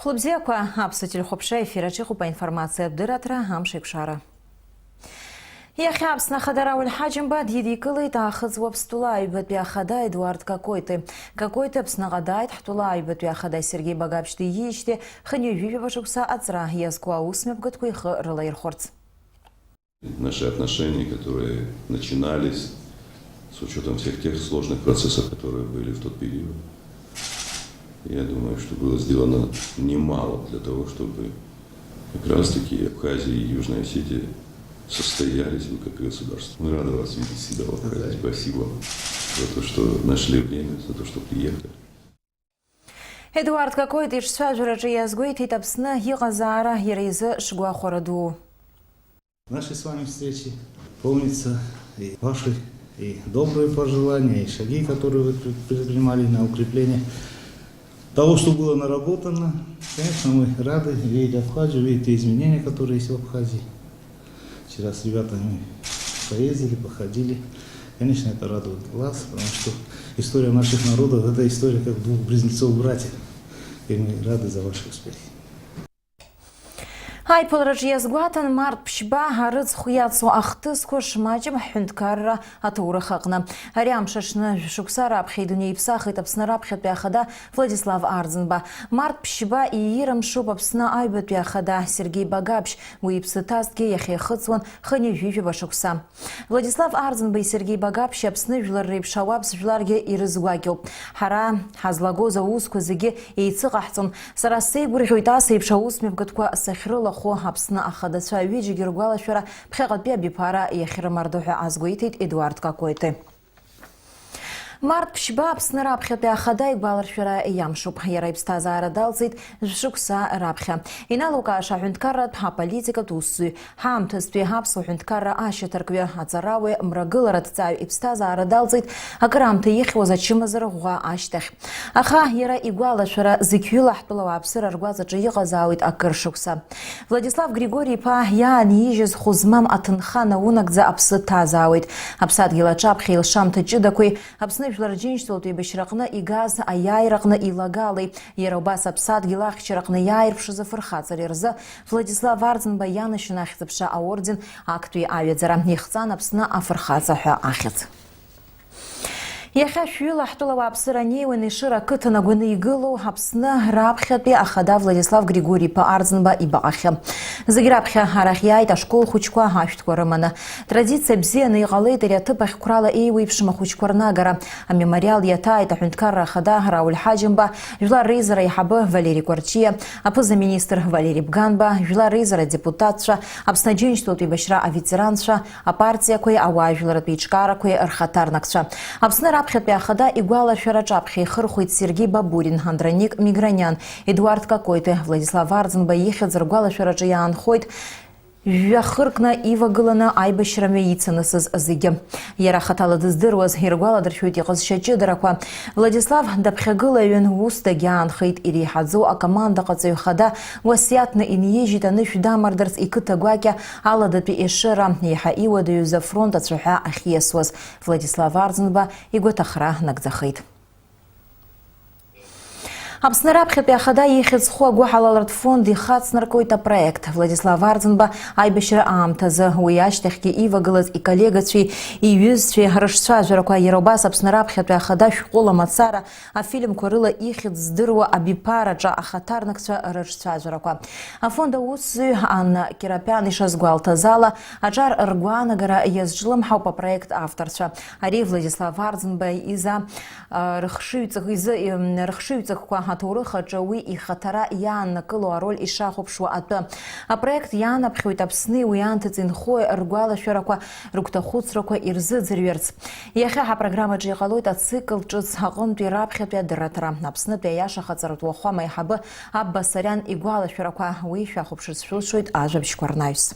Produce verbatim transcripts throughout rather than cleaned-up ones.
Хәлыбзиақәа, аԥсуа телехәаԥшра ефир аҿы иҟоуп аинформациатә дырраҭара Амш еиқәшара. Иахьа Аԥсны Ахада Рауль Ҳаџьымба дидикылеит Аахыҵ Уаԥстәыла аҩбатәи ахада Едуард Какоиты. Какоиты Аԥсныҟа дааит ҳтәыла аҩбатәи ахада Сергеи Багаԥшь дииижьҭеи хынҩажәижәаба шықәса аҵра иазку аусмҩаԥгатәқәа ихы рылаирхәырц. Наши отношения, которые начинались с учётом всех тех сложных процессов, которые были в тот период, я думаю, что было сделано немало для того, чтобы как раз-таки Абхазия и Южная Осетия состоялись бы как государство. Мы рады вас видеть всегда в Абхазии. Спасибо за то, что нашли время, за то, что приехали. Едуард Какоиты иҿцәажәараҿы иазгәеиҭеит Аԥсны иҟазаара иара изы шгәахәара ду. Наши с вами встречи. Помнится и ваши, и добрые пожелания, и шаги, которые вы пре-, предпринимали на укрепление того, что было наработано. Конечно, мы рады видеть Абхазию, видеть те изменения, которые есть в Абхазии. Вчера с ребятами поездили, походили. Конечно, это радует глаз, потому что история наших народов — это история как двух близнецов-братьев. И мы рады за ваши успехи. Аиԥылараҿы иазгәаҭан, март ԥшьба арыцхә иацу ахҭысқәа шмаҷым ҳҳәынҭқарра аҭоурых аҟны. Ари амш аҽны жәшықәса раԥхьа идунеи иԥсахит Аԥсны раԥхьатәи ахада Владислав Арӡынба. Март ԥшьба иира мшуп Аԥсны аҩбатәи ахада Сергеи Багаԥшь, уи иԥсы ҭазҭгьы иахьа ихыҵуан хынҩажәижәаба шықәса. Владислав Арӡынбеи Сергеи Багаԥшьи Аԥсны жәлар реиԥш ауаа ԥсжәларгьы ирызгәакьоуп. Ҳара ҳазлагоз аусқәа зегьы еицыҟаҳҵон. Сара сеигәырӷьоит ас еиԥш аусмҩаԥгатәқәа сахьрылахәу Аԥсны ахадацәа ҩыџьагьы ргәалашәара ԥхьаҟатәи абиԥара иахьрымардо ҳәа азгәеиҭеит Едуард Какоиты. Март ԥшьба Аԥсны раԥхьатәи ахада игәаларшәара иамшуп. Иара иԥсҭазаара далҵит жәшықәса раԥхьа. Иналукааша аҳәынҭқарратә, аполитикатә усзуҩ, ҳаамҭазтәи аԥсуа ҳәынҭқарра ашьаҭаркҩы, аҵарауаҩ, мрагылараҭҵааҩ иԥсҭазаара далҵит акыраамҭа ихьуаз ачымазара ӷәӷәа ашьҭахь. Аха иара игәалашәара зықьҩыла ҳтәыла ауааԥсыра ргәаҵаҿы иҟазаауеит акыр шықәса. Владислав Григори-иԥа иаанижьыз хәы змам аҭынха наунагӡа аԥсы ҭазаауеит. Аԥсадгьыл аҿаԥхьа илшамҭа ҷыдақәеи Аԥсны Жәлар Џьынџьтәылатә еибашьраҟны игаз аиааираҟны илагалеи, иара убас аԥсадгьыл ахьчараҟны иааирԥшыз афырхаҵареи рзы Владислав Арӡынба ианашьан ахьӡ-аԥша аорден актәи аҩаӡара ихҵан Аԥсны афырхаҵа ҳәа ахьӡ. Иахьа шәҩыла ҳтәыла ауааԥсыра анеиуан Ешыра ақыҭан агәаны игылоу Аԥсны раԥхьатәи ахада Владислав Григори-иԥа Арӡынба ибаҟахьы. Зегь раԥхьа арахь иааит ашкол хәыҷқәа, ашәҭқәа рыманы. Традициа бзианы иҟалеит ари аҭыԥ ахь қәрала еиуеиԥшым ахәыҷқәа рнагара. Амемориал иаҭааит аҳәынҭқарра ахада Рауль Ҳаџьымба, Жәлар Реизара аиҳабы Валери Кәарҷиа, аԥыза-министр Валери Бганба, Жәлар Реизара адепутатцәа, Аԥсны Аџьынџьтәылатә еибашьра аветеранцәа, апартиақәеи ауаажәларратә еиҿкаарақәеи рхаҭарнакцәа. Аԥсны раԥхьатәи ахада игәалашәара аҿаԥхьа ихырхәеит Сергеи Бабурин, Андроник Мигрониан, Едуард Какоиты, Владислав Арӡынба ихьӡ ргәалашәараҿы иаанхоит. Жәҩа хыркны ивагыланы аибашьра мҩа ицанысыз зегьы. Иара хаҭала дыздыруаз иргәаладыршәоит иҟазшьа ҷыдарақәа. Владислав даԥхьагылаҩын, ус дагьаанхеит, иреиҳаӡоу акомандаҟаҵаҩ хада уасиаҭны инижьит анышә дамардырц иқыҭа гәакьа Аладатәи Ешыра, еиҳа иуадаҩыз афронт ацәаҳәа ахьиасуаз. Владислав Арӡынба игәаҭахра нагӡахеит. Аԥсны раԥхьатәи ахада ихьӡ зху агәыҳалалратә фонд ихацнаркуеит апроект. Владислав Арӡынба аибашьра аамҭазы, уи ашьҭахьгьы ивагылаз иколлегацәеи иҩызцәеи рыҿцәажәарақәа, иара убас Аԥсны раԥхьатәи ахада шәҟәыла мацара афильмқәа рыла ихьӡ здыруа абиԥараҿы ахаҭарнакцәа рыҿцәажәарақәа. Афонд аусзуҩ Анна Кирапиан ишазгәалҭаз ала, аҿар ргәаанагара иазҿлымҳауп апроект авторцәа. Ари Владислав Арӡынба изы рыхшыҩҵак-, изы, м, рыхшыҩҵакқәа аҭоурых аҿы уи ихаҭара иааннакыло ароль ишахәаԥшуа атәы. Апроект ианаԥхьоит Аԥсни уи анҭыҵ инхои ргәалашәарақәа, рыгәҭахәыцрақәа ирзыӡырҩырц. Иахьа ҳапрограммаҿы иҟалоит ацикл ҿыц аҟынтәи раԥхьатәи адырраҭара. Аԥснытәи аиашахаҵаратә уахәама аиҳабы Абба Сариан игәалашәарақәа, уи шәахәаԥшырц шәылшоит ажәабжьқәа рнаҩс.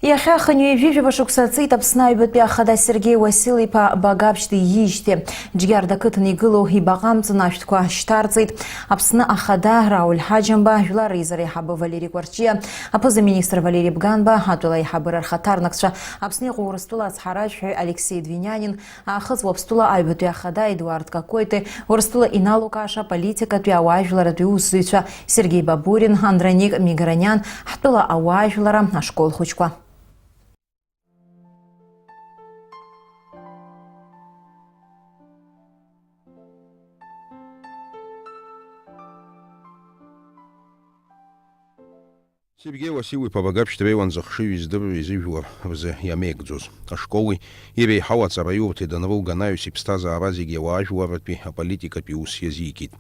Иахьа хынҩажәижәаба шықәса ҵит Аԥсны аҩбатәи ахада Сергеи Уасил-иԥа Багаԥшь диижьҭеи. Џьгьарда ақыҭан игылоу ибаҟа амҵан ашәҭқәа шьҭарҵеит. Аԥсны ахада Рауль Ҳаџьымба, жәлар реизара аиҳабы Валери Кәарҷиа, аԥыза-министр Валери Бганба, атәыла аиҳабыра рхаҭарнакцәа, Аԥсны иҟоу Урыстәыла ацҳаражәҳәаҩ Алексеи Двинянин, Аахыҵ Уаԥстәыла аҩбатәи ахада Едуард Какоитеи, Урыстәыла иналукааша аполитикатәи ауаажәларатәи усзуҩцәа Сергеи Бабурин, Андроник Миграниан, ҳтәыла ауаажәлара, ашкол хәыҷқәа. Сергеи Уасил-иԥа Багаԥшь дреиуан зыхшыҩ издыруа изыжәлар рзы иамеигӡоз. Ашколи иреиҳау аҵараиурҭеи данрылга анаҩс иԥсҭазаара зегьы ауаажәларратәи аполитикатәи ус иазикит.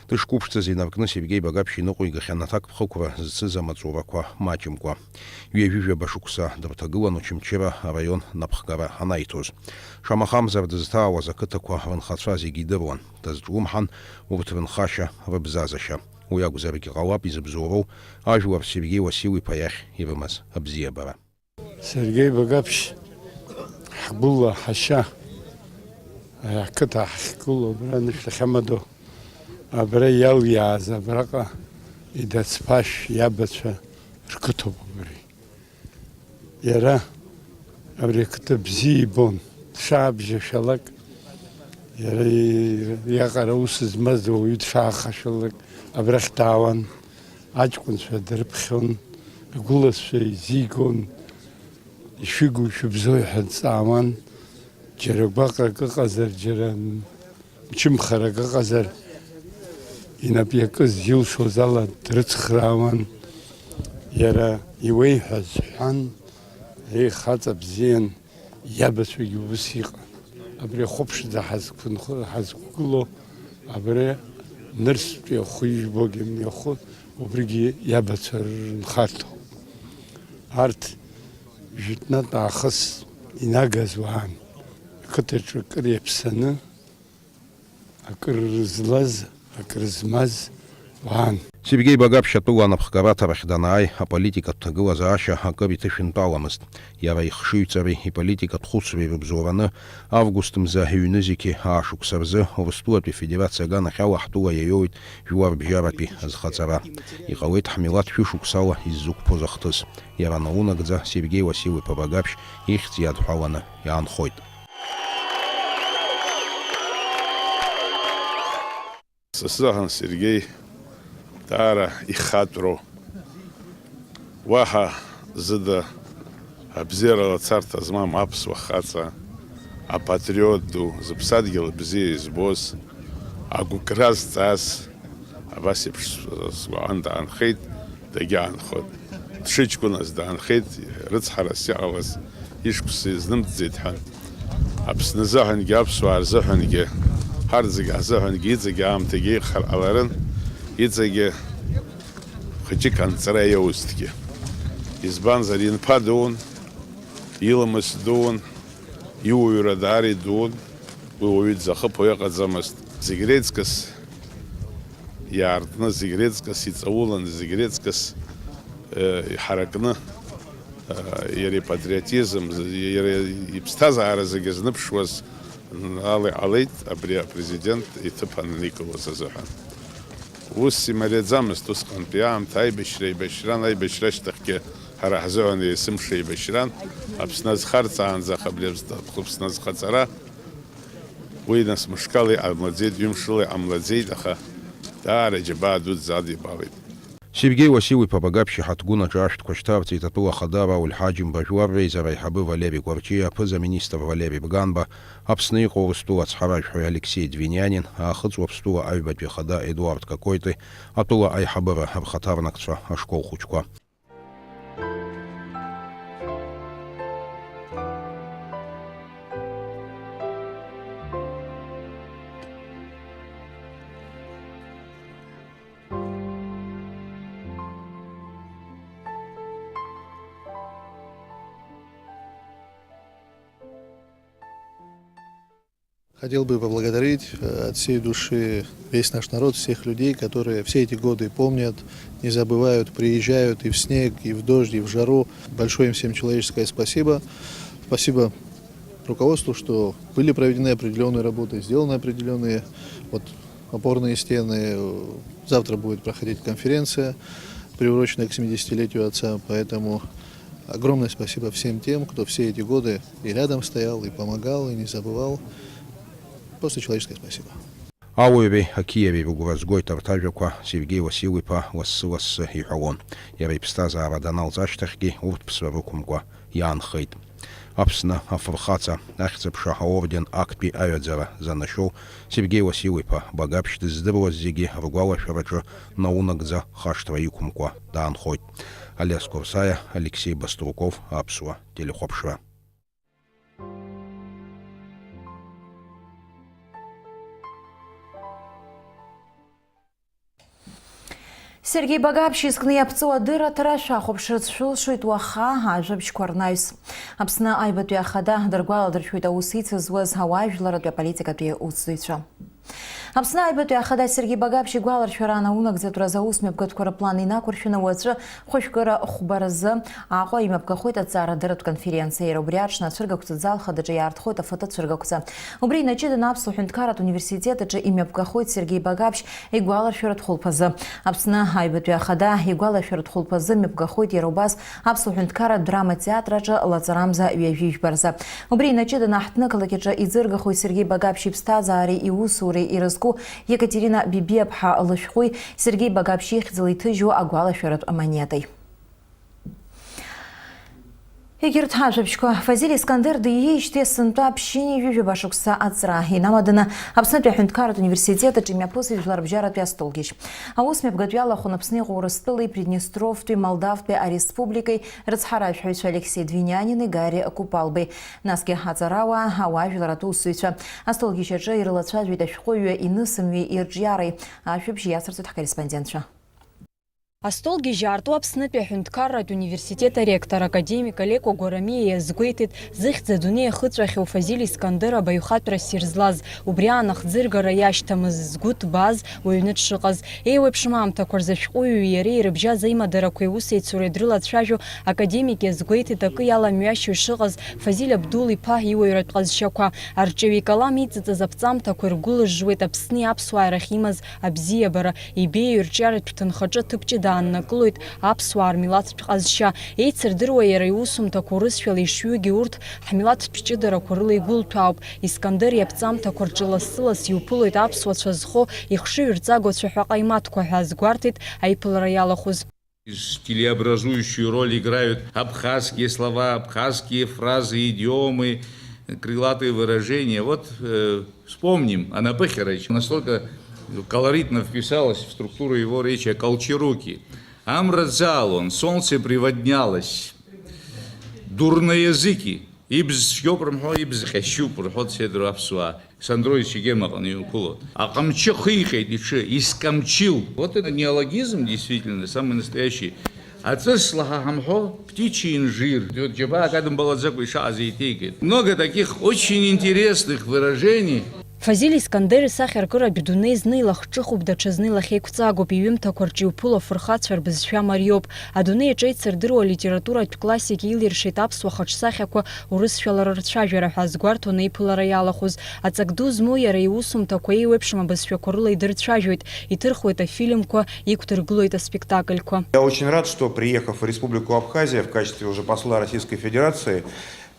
Дышқәыԥшӡаз инаркны Сергеи Багаԥшь иныҟәигахьан аҭакԥхықәра зцыз амаҵурақәа маҷымкәа. Ҩажәижәаба шықәса дырҭагылан Очамчыра араион напхгара анаиҭоз. Шамахамзар дызҭаауаз ақыҭақәа рынхацәа зегьы идыруан, дазҿлымҳан урҭ рынхашьа, рыбзазашьа. Уи акәзаргьы ҟалап изыбзоуроу ажәлар Сергеи Уасил-иԥа иахь ирымаз абзиабара. Сергеи Багаԥшь, ҳгәыла ҳашьа, ақыҭа ҳахьгылоу абра анышә ахьамадоу, абра иалиааз абраҟа идацԥашә иабацәа рқыҭоуп абри. Иара абри ақыҭа бзиа ибон, дшаабжьашәалак, иара иаҟара ус змаз ауаҩы дшаахашәалак абрахь даауан, аҷкәынцәа дрыԥхьон, агәылацәа изигон, ишәыгу шәыбзои ҳәа дҵаауан, џьара гәаҟрак ыҟазар, џьара мчымхарак ыҟазар, инап иакыз илшоз ала дрыцхраауан. Иара иуеиҳәаз ҳәан, еи, хаҵа бзиан, иабацәагьы ус иҟан. Абри ахәаԥшӡа ҳазқәынхо-, ҳазқәгылоу, абри нырцәтәи ахәы ижәбогьы мҩахәы, убригьы иабацәа рынхарҭоуп. Арҭ жәытәнатә аахыс инагаз уаан, ақыҭаҿы акыр иаԥсаны, акыр злаз, акыр змаз уаан. Сергеи Багаԥшь атәыла анапхгараҭарахь данааи, аполитикатә ҭагылазаашьа акыр иҭышәынтәаламызт. Иара ихшыҩҵареи иполитикатә хәыцреи рыбзоураны, август мза ҩнызқьи аа шықәса рзы Урыстәылатәи Афедерациа аганахьала ҳтәыла иаиоуит жәларбжьаратәи азхаҵара. Иҟалеит ҳмилаҭ шәышықәсала иззықәԥоз ахҭыс. Иара наунагӡа Сергеи Уасил-иԥа Багаԥшь ихьӡ иадҳәаланы иаанхоит. Са сзыҳәан Сергеи даара ихатәроу, уаҳа зыда абзиарала царҭа змам аԥсуа хаҵа, апатриот ду, зыԥсадгьыл бзиа избоз, агәыкра зҵаз, абас еиԥш сгәаан даанхеит, дагьаанхоит. Дшыҷкәыназ даанхеит, рыцҳарас иҟалаз ишықәса изнымҵӡеит ҳәа. Аԥсны азыҳәангьы, аԥсуаа рзыҳәангьы, ҳарҭ зегьы ҳзыҳәангьы иҵегьы аамҭагьы еиӷьхар ҟаларын, иҵегьы хәыҷык анҵра иоузҭгьы. Избанзар, инԥа дуун, иламыс дуун, иуаҩра даара идуун, уи уаҩы дзахыԥо иҟаӡамызт. Зегь реиҵкыс иаартны, зегь реиҵкыс иҵауланы, зегь реиҵкыс, э, иҳаракны, э, иара ипатриотизм, иара иԥсҭазаара зегьы зныԥшуаз ала иҟалеит абри апрезидент иҭыԥ ананикылоз азыҳәан. Ус имариаӡамызт усҟантәи аамҭа, аибашьра еибашьран, аибашьра ашьҭахьгьы ҳара ҳзыҳәан есымша еибашьран, Аԥсны азхарҵаанӡа, аха абри Аԥсны азхаҵара, уи нас мышкала иҟамлаӡеит, ҩымшала иҟамлаӡеит, аха даара аџьабаа дуӡӡа адибалеит. Сергеи Уасил-иԥа Багаԥшь иҳаҭгәын аҿы ашәҭқәа шьҭарҵеит атәыла ахада Рауль Ҳаџьымба, жәлар реизара аиҳабы Валери Кәарҷиа, аԥыза-министр Валери Бганба, Аԥсны иҟоу Урыстәыла ацҳаражәҳәаҩ Алексеи Двинянин, Аахыҵ Уаԥстәыла аҩбатәи ахада Едуард Какоитеи, атәыла аиҳабыра рхаҭарнакцәа, ашкол хәыҷқәа. Хотел бы поблагодарить, э, от всей души весь наш народ, всех людей, которые все эти годы помнят, не забывают, приезжают и в снег, и в дождь, и в жару. Большое им всем человеческое спасибо. Спасибо руководству, что были проведены определённые работы, сделаны определённые, вот, опорные стены. Э, завтра будет проходить конференция, приуроченная к семидесятилетию отца, поэтому огромное спасибо всем тем, кто все эти годы и рядом стоял, и помогал, и не забывал. Просто человеческое спасибо. Ауаҩреи ақьиареи рыгәра згоит арҭ ажәақәа Сергеи Уасил-иԥа лассы-лассы иҳәалон. Иара иԥсҭазаара даналҵ ашьҭахьгьы урҭ ԥсра рықәымкәа иаанхеит. Аԥсны афырхаҵа, Ахьӡ-аԥша аорден актәи аҩаӡара занашьоу Сергеи Уасил-иԥа Багаԥшь дыздыруаз зегьы ргәалашәараҿы наунагӡа хашҭра иқәымкәа даанхоит. Алиас Курсаиа, Алексеи Баструков, Аԥсуа телехәаԥшра. Сергеи Багаԥшь изкны иаԥҵоу адырраҭара шәахәаԥшырц шәылшоит уаха ажәабжьқәа рнаҩс. Аԥсны Аҩбатәи Ахада дыргәаладыршәоит аус ицызуаз ауаажәларратәи аполитикатәи усзуҩцәа. Аԥсны Аҩбатәи Ахада Сергеи Багаԥшь игәаларшәара анаунагӡатәра азы аусмҩаԥгатәқәа рыплан инақәыршәаны уаҵәы хәышәкыра хәба рзы Аҟәа имҩаԥгахоит аҵарадырратә конференциа. Иара убри аҽны ацәыргақәҵа зал хадаҿы иаартхоит афотоцәыргақәҵа. Убри инаҷыданы Аԥсуа ҳәынҭқарратә университет аҿы имҩаԥгахоит Сергеи Багаԥшь игәаларшәаратә хәылԥазы. Аԥсны Аҩбатәи Ахада игәалашәаратә хәылԥазы мҩаԥгахоит иара убас Аԥсуа ҳәынҭқарратә драматеатр аҿы лаҵарамза ҩажәи жәба рзы. Убри инаҷыданы аҳҭнықалақь аҿы иӡыргахоит Сергеи Багаԥшь иԥсҭазаареи иусуреи ирызку Екатерина Бибиаԥҳа лышәҟәи Сергеи Багаԥшь ихьӡала иҭыжьу агәалашәаратә монети. Егьырҭ ажәабжьқәа. Фазиль Искандер диижьҭеи сынтәа ԥшьынҩажәи жәаба шықәса аҵра инамаданы Аԥснытәи аҳәынҭқарратә университет аҿы имҩаԥысит жәларбжьаратәи астолгьежь. Аус мҩаԥгатәи алахәын Аԥсны иҟоу Урыстәылеи Приднестровтәи Молдавтәи ареспубликеи рыцҳаражәҳәаҩцәа Алексеи Двинянини Гарри Купалбеи, насгьы аҵарауаа, ауаажәларратә усзуҩцәа. Астолгьежь аҿы ирылацәажәеит ашәҟәыҩҩы инысымҩи ирҿиареи. Ажәабжь иацырҵоит ҳкорреспондентцәа. Астолгьежь аарту Аԥснытәи аҳәынҭқарратә университет аректор академик Алеко Гәарамиа иазгәеиҭеит, зыхьӡ адунеи ахыҵәахьоу Фазиль Искандер абаҩхатәра ссир злаз, убри аан ахӡыргара иашьҭамыз, згәы ҭбааз уаҩны дшыҟаз. Еиуеиԥшым аамҭақәа рзы ашәҟәыҩҩи иареи ирыбжьаз аимадарақәеи аусеицуреи дрылацәажәо академик иазгәеиҭеит, акы иаламҩашьо ишыҟаз Фазиль Абдул-иԥа иуаҩратә ҟазшьақәа. Арҿиаҩы икалам иҵыҵыз аԥҵамҭақәа иргәылыжжуеит Аԥсни аԥсуааи рахь имаз абзиабара, ибеиоу ирҿиаратә ҭынхаҿы аҭыԥ ҷыда ааннакылоит аԥсуаа рмилаҭтә ҟазшьа. Еицырдыруа иара иусумҭақәа урысшәала ишҩугьы урҭ ҳмилаҭтә ҷыдарақәа рыла игәылҭәаауп. Искандер иаԥҵамҭақәа рҿы лассы-ласс иуԥылоит аԥсуацәа зхоу ихшыҩрҵаго ацәаҳәа ҟаимаҭқәа ҳәа азгәарҭеит аиԥылара иалахәыз. Телеобразующую роль играют абхазские слова, абхазские фразы, идиомы, крылатые выражения. Вот, э, вспомним Анапы Херайча. Настолько колоритно вписалась в структуру его речи «Акалчаруки». Амра дзаалон, солнце приводнялось. Дурноязыки. Ибз цәгьоуп рымҳәо, ибз ҟьашьуп рҳәо дцеит аԥсуаа. Сандрои Чегемаҟны иуԥыло. Аҟамчы хиҟьеит иҽы, искамчил. Вот это неологизм, действительно, самый настоящий. Аҵыс лаҳа ҳамҳәо, птичий инжир. Вот џьабаак адымбалаӡакәа ишаҟаз еиҭеигеит. Много таких очень интересных выражений. Фазиль Искандер исахьаркыратә дунеи зны илахҿыхуп, даҽазны илахьеиқәҵагоуп, иҩымҭақәа рҿы иуԥыло афырхацәа рбызшәа мариоуп. Адунеи аҿы еицырдыруа алитературатә классик илиршеит аԥсуа хаҿсахьақәа урысшәала рырцәажәара ҳәа азгәарҭон аиԥылара иалахәыз. Аҵак ду змоу иара иусумҭақәа еиуеиԥшым абызшәақәа рыла идырцәажәоит, иҭырхуеит афильмқәа, иқәдыргылоит аспектакльқәа. Я очень рад, что, приехав в Республику Абхазия в качестве уже посла Российской Федерации,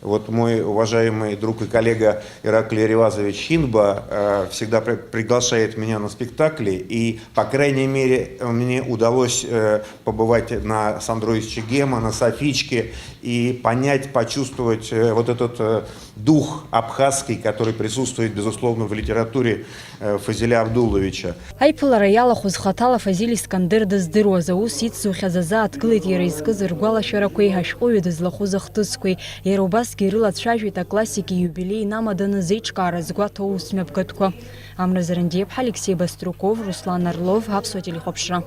вот мой уважаемый друг и коллега Ираклий Ревазович Хинба, э, всегда при-, приглашает меня на спектакли, и, по крайней мере, мне удалось, э, побывать на Сандроевиче Гема, на Софичке и понять, почувствовать, э, вот этот, э, дух абхазский, который присутствует, безусловно, в литературе, э, Фазиля Абдуловича. Аиԥылара иалахәыз хаҭала Фазиль Искандер дыздыруаз, аус ицзухьаз азааҭгылеит иара изкыз ргәалашәарақәеи ашәҟәыҩҩы дызлахәыз ахҭысқәеи. Иара убасгьы ирылацәажәеит аклассик ииубилеи инамаданы зеиҿкаара згәаҭоу аусмҩаԥгатәқәа. Амра Зарандиаԥҳа, Алексеи Баструков, Руслан Орлов, Аԥсуа телехәаԥшра.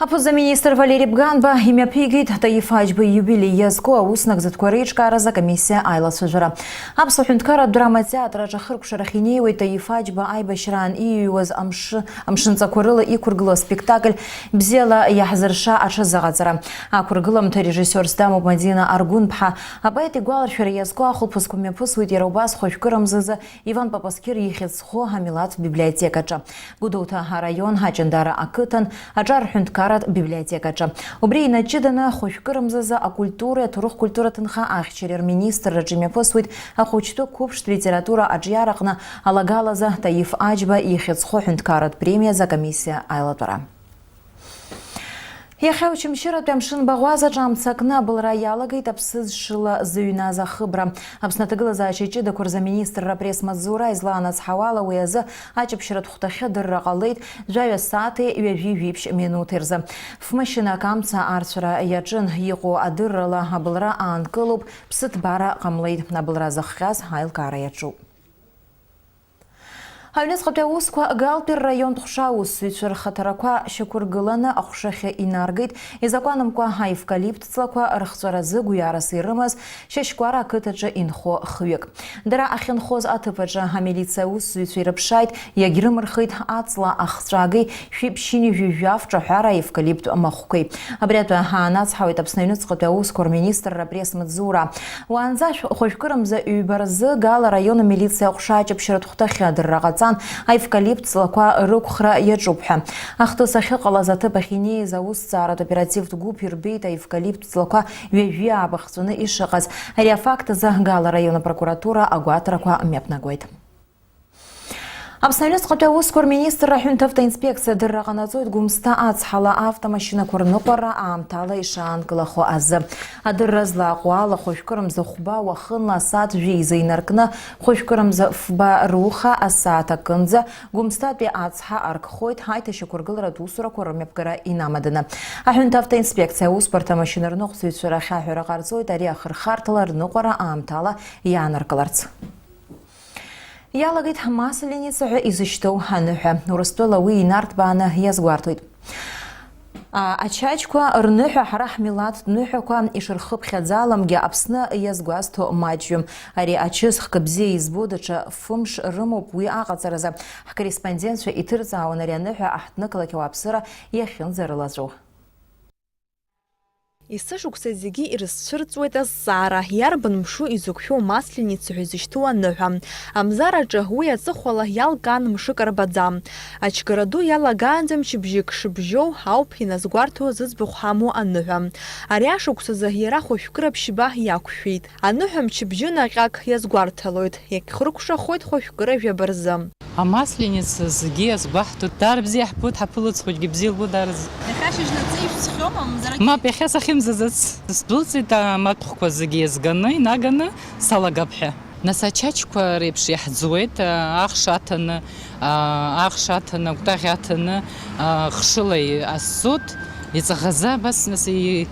Аԥыза-министр Валери Бганба имҩаԥигеит Таиф Аџьба ииубилеи иазку аус нагӡатәқәа реиҿкааразы акомиссиа аилацәажәара. Аԥсуа ҳәынҭқарратә драма театр аҿы ахыркәшарахь инеиуеит Таиф Аџьба аибашьраан ииҩуаз амш-, амшынҵақәа рыла иқәыргылоу аспектакль Бзиала иаҳзырша аҽазыҟаҵара. Ақәыргыламҭа режиссиорс дамоуп Мадина Аргәынԥҳа. Апоет игәаларшәара иазку ахәылԥазқәа мҩаԥысуеит иара убас хәажәкырамзазы Иван Папасқьыр ихьӡ зху амилаҭтә библиотекаҿы, Гәдоуҭа араион Аҷандара ақыҭан, аҿар ҳәынҭқарратә библиотекаҿы. Убри инаҷыданы, хәажәкырамзазы акультуреи аҭоурых-культура ҭынха ахьчареи рминистрраҿы имҩаԥысуеит ахәыҷтәы қәыԥштә литература аҿиараҟны алагалазы Таиф Аџьба ихьӡ зху аҳәынҭқарратә премиазы акомиссиа аилатәара. Иахьа Очамчыратәи амшын баӷәазаҿ амца акны абылра иалагеит аԥсыӡ шыла зыҩназ ахыбра. Аԥсны аҭагылазаашьа ҷыдақәа рзы аминистрра апресс-маҵзура излаанацҳауала, уи азы аҷаԥшьаратә хәҭахьы адырра ҟалеит жәаҩа сааҭи ҩажәи жәиԥшь минуҭи рзы. Фмашьынак амца арцәара иаҿын, иҟоу адыррала абылра аанкылоуп, ԥсыҭбара ҟамлеит, абылра зыхҟьаз аилкаара иаҿуп. Аҩныҵҟатәи аусқәа Галтәи рраионтә ҟәша аусзуҩцәа рхаҭарақәа шьақәыргыланы аҟәшахьы инаргеит изакәанымкәа аевкалипт ҵлақәа рыхҵәаразы гәҩарас ирымаз Шьашькәара ақыҭаҿы инхо хҩык. Дара ахьынхоз аҭыԥ аҿы амилициа аусзуҩцәа ирыԥшааит, иагьрымырхеит аҵла ахҵәагеи шәиԥшьыни жәаҩа ҿаҳәара аевкалипт махәқәеи. Абри атәы ҳаанацҳауеит Аԥсны аҩныҵҟатәи аусқәа рминистрра апресс-маҵзура. Уаанӡа шә-, хәажәкырамза ҩба рзы Гала араион амилициа аҟәша аҷаԥшьаратә хәҭахьы адырра ҟаҵан, аевкалипт ҵлақәа рықәхра иаҿуп ҳәа. Ахҭыс ахьыҟалаз аҭыԥ ахь инеиз аусҭҵааратә оперативтә гәыԥ ирбеит аевкалипт ҵлақәа ҩажәи ааба хҵәаны ишыҟаз. Ари афакт азы Гала араион апрокуратура агәаҭарақәа мҩаԥнагоит. Аԥсны аҩныҵҟатәи аусқәа рминистрра аҳәынҭавтоинспекциа адырра ҟанаҵоит Гәымсҭа ацҳала автомашьынақәа рныҟәара аамҭала ишаанкылахо азы. Адырра злаҟоу ала, хәажәкырамза хәба уахынла асааҭ жәеиза инаркны, хәажәкырамза фба руха асааҭ акынӡа Гәымсҭатәи ацҳа аркхоит, ҳаиҭашьақәыргыларатә усурақәа рымҩаԥгара инамаданы. Аҳәынҭавтоинспекциа аусбарҭа амашьынарныҟәцаҩцәа рахь аҳәара ҟарҵоит ари ахырхарҭала рныҟәара аамҭала иаанаркыларц. Иалагеит Масленица ҳәа изышьҭоу аныҳәа. Урыстәыла уи инарҭбааны иазгәарҭоит. А, ачаҷқәа рныҳәа ҳара ҳмилаҭтә ныҳәақәа ишырхыԥхьаӡаламгьы Аԥсны иазгәазҭо маҷҩым. Ари ачыс хкы бзиа избо даҽа фымш рымоуп уи аҟаҵаразы. Ҳкорреспондентцәа иҭырҵаауан ари аныҳәа аҳҭнықалақь ауааԥсыра иахьынӡарылаҵәоу. Есышықәса зегьы ирызцәырҵуеит азҵаара, иарбан мшу изықәшәоу Масленица ҳәа изышьҭоу аныҳәа. Амзараҿы уи аҵыхәала иалкаан мшык арбаӡам. Ачгара ду иалагаанӡа мчыбжьык шыбжьоу ауп иназгәарҭо зыӡбахә ҳамоу аныҳәа. Ари ашықәсазы иара хәажәкыра ԥшьба иақәшәеит. Аныҳәа мчыбжьы наҟьак иазгәарҭалоит, иагьхыркәшахоит хәажәкыра жәаба рзы. Амасленица зегьы иазгәаҳҭоит, даара бзиа иаҳбоит, ҳаԥылыцхәыҷгьы бзиа илбо даара з-. Иахьа шьыжьнаҵы ишәцхьоума, мамзаргьы? Мап, иахьа сахьымӡаӡац. Сдәылҵит амаҭәхәқәа зегьы еизганы, инаганы салагап ҳәа. Нас ачаҷқәа реиԥш иаҳӡуеит, а, ахш аҭаны, а, ахш аҭаны, акәтаӷь аҭаны, а, хшыла иҟасҵоит, иҵаӷаӡа абас, нас, и-,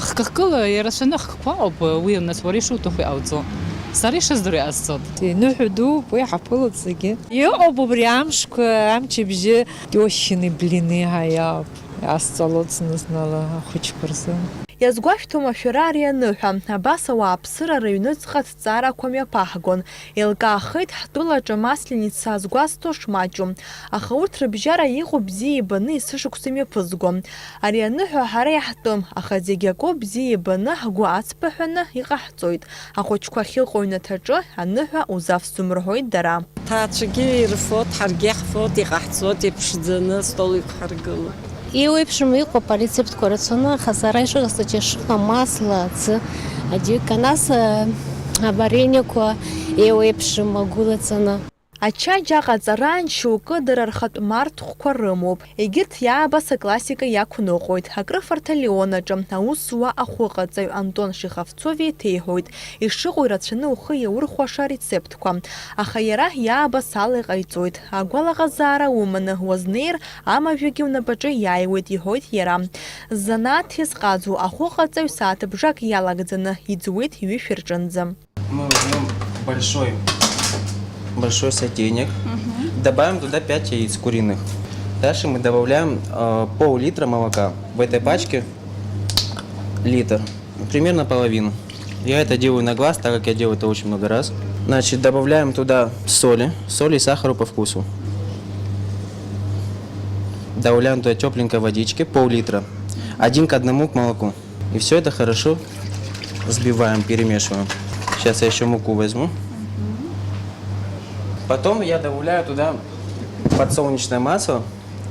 хкы-хкыла ирацәаны ахкқәа ауп, уи, нас, уара ишуҭаху иҟауҵо. Сара ишыздыруа иҟасҵоит. Иныҳәа дууп, уи ҳаԥылоит зегьы. Иҟоуп убри амшқәа, амчыбжьы, тёщины блины ҳәа иауп. Иҟасҵалоит зны-знала ахәыҷқәа рзы. Иазгәашәҭома шәара ари аныҳәа? Абас ауааԥсыра рыҩныҵҟа аҭҵаарақәа мҩаԥаҳгон. Еилкаахеит ҳтәылаҿы Масленица згәазҭо шмаҷу. Аха урҭ рыбжьара иҟоу бзиа ибаны есышықәса имҩаԥызго. Ари аныҳәа ҳара иаҳтәым, аха зегь акоуп, бзиа ибаны ҳгәы ацԥыҳәаны иҟаҳҵоит. Ахәыҷқәа ахьыҟоу аҩнаҭаҿы аныҳәа узавсӡом рҳәоит дара. Ҭаацәагьы ирфоит, ҳаргьы иаҳфоит, иҟаҳҵоит, иԥшӡаны астол иқәҳаргылоит. Еиуеиԥшым иҟоуп арецептқәа рацәаны, аха сара ишыҟасҵо џьашума, масла, аӡы, аџьыка, нас, а, аварениақәа еиуеиԥшым агәылацаны. Ачаџь аҟаҵараан шьоукы дара рхатә марҭхәқәа рымоуп. Егьырҭ иаабац аклассика иақәныҟәоит. Акрыфарҭа Леонаҿы аус зуа ахәыҟаҵаҩ Антон Шиховцов еиҭеиҳәоит, ишыҟоу ирацәаны ухы иаурхәаша арецептқәа. Аха иара иаабац ала иҟаиҵоит. Агәалаҟазаара уманы уазнеир, амажәагьы унапаҿы иааиуеит, иҳәоит иара. Ззанааҭ иазҟазоу ахәыҟаҵаҩ сааҭыбжак иалагӡаны иӡуеит ҩышә рҿынӡа. Мы возьмём большой, большой сотейник. Мгм. Добавим туда пять яиц куриных. Дальше мы добавляем э, пол-литра молока. В этой пачке литр, примерно половину. Я это делаю на глаз, так как я делаю это очень много раз. Значит, добавляем туда соли, соли и сахару по вкусу. Добавляем туда тепленькой водички, пол-литра, один к одному к молоку. И все это хорошо взбиваем, перемешиваем. Сейчас я еще муку возьму. Потом я добавляю туда подсолнечное масло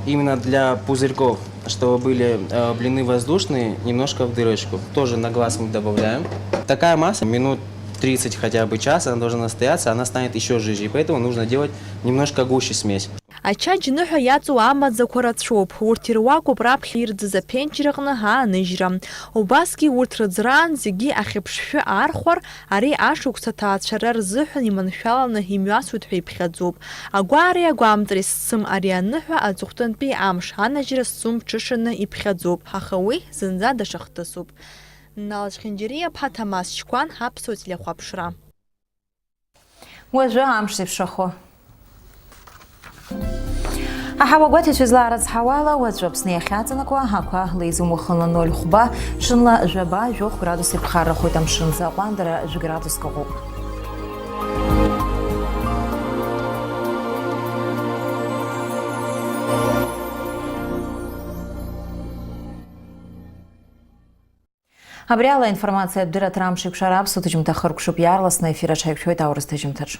именно для пузырьков, чтобы были э, блины воздушные, немножко в дырочку. Тоже на глаз мы добавляем. Такая масса минут тридцать хотя бы час, она должна настояться, она станет еще жиже. И поэтому нужно делать немножко гуще смесь. Ачаџь ныҳәа иаҵоу амаӡақәа рацәоуп, урҭ ируакуп раԥхьа ирӡыз аԥенџьыр аҟны ааныжьра. Убасгьы урҭ рыӡраан зегьы ахьыԥшшәы аархәар, ари ашықәс аҭаацәара рзыҳәан иманшәаланы имҩасуеит ҳәа иԥхьаӡоуп. Агәаареи агәамҵреи зцым ари аныҳәа аҵыхәтәантәи амш анажьра зцу мҽышаны иԥхьаӡоуп, аха уи зынӡа даҽа хҭысуп. Нал Чхинџьариа-ԥҳа, Ҭамаз Чқәан, Аԥсуа телехәаԥшра. Уажәы амш зеиԥшрахо. Аҳауагәаҭаҩцәа излаарыцҳауала, уаҵәы Аԥсны иахьаҵанакуа ақәа леизумхынла ноль хәба, ҽынла жәаба, жәохә градус ирԥхаррахоит, амшын аӡы аҟәандара жәградуск ыҟоуп. Абри ала аинформациатә дырраҭара Амшеиқәшара аԥсуа ҭыжьымҭа хыркәшоуп, иаарласны аефир аҿы ҳаиқәшәоит аурыс ҭыжьымҭаҿ.